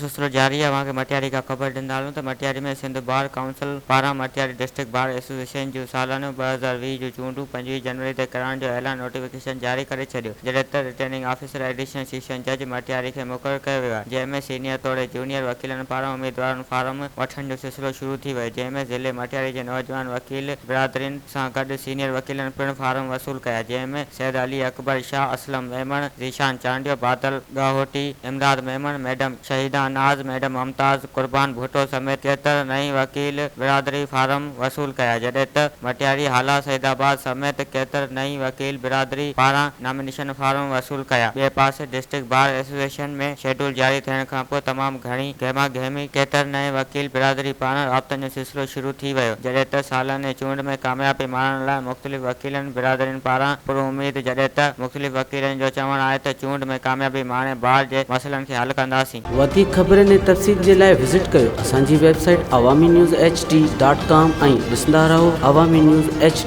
سلسلو جاري آهي اوهان کي مٽياري کان خبر ڏيندا هلون ته مٽياري ۾ سنڌ بار ڪائونسل پاران مٽياري ڊسٽرڪٽ بار ايسوسيئيشن جون سالانو 2020 جون چونڊون 25 جنوري تي ڪرائڻ جو اعلان نوٽيفڪيشن جاري ڪري ڇڏيو جڏهن ته رٽرننگ آفيسر ايڊيشنل سيشن جج مٽياري کي مقرر ڪيو ويو آهي جنهن ۾ سينيئر توڙي جونيئر وڪيلن پاران اميدوارن فارم وٺڻ جو سلسلو شروع ٿي ويو جنهن ۾ ضلعي مٽياري جي نوجوان وڪيل برادرين سان گڏ سينيئر وڪيلن پڻ فارم وصول ڪيا جنهن ۾ سيد علي اڪبر شاهه، اسلم ميمڻ، ذيشان چانڊيو، بادل ڳاهوٽي، امداد ميمڻ، ميڊم شهيده ناز، ميڊم ممتاز، قربان ڀٽو سميت ڪيتر نئين وڪيل برادري فارم وصول ڪيا جڏهن ته مٽياري، هالا، سيد آباد سميت ڪيتر نئين وڪيل برادري پاران نامينيشن فارم وصول ڪيا ٻئي پاسي ڊسٽرڪٽ بار ايسوسيئيشن ۾ شيڊول جاري ٿيڻ کانپوء تمام گهڻي گهما گهمي ڪيتر نئين وڪيل برادري پاران رابطن جو سلسلو شروع ٿي ويو جڏهن ته سالاني چونڊ ۾ ڪاميابي ماڻڻ لاء مختلف وڪيلن برادرين پاران پراميد جڏهن ته مختلف وڪيلن جو چوڻ آهي ته چونڊ ۾ ڪاميابي ماڻي بار جي مسئلن کي حل ڪنداسين. وڌيڪ خبرن ۽ تفصيل جي لاء وزٽ ڪيو اسان جي website Awami news H D dot com ۽ ڏسندا رهو عوامي نيوز ايڇ ڊي.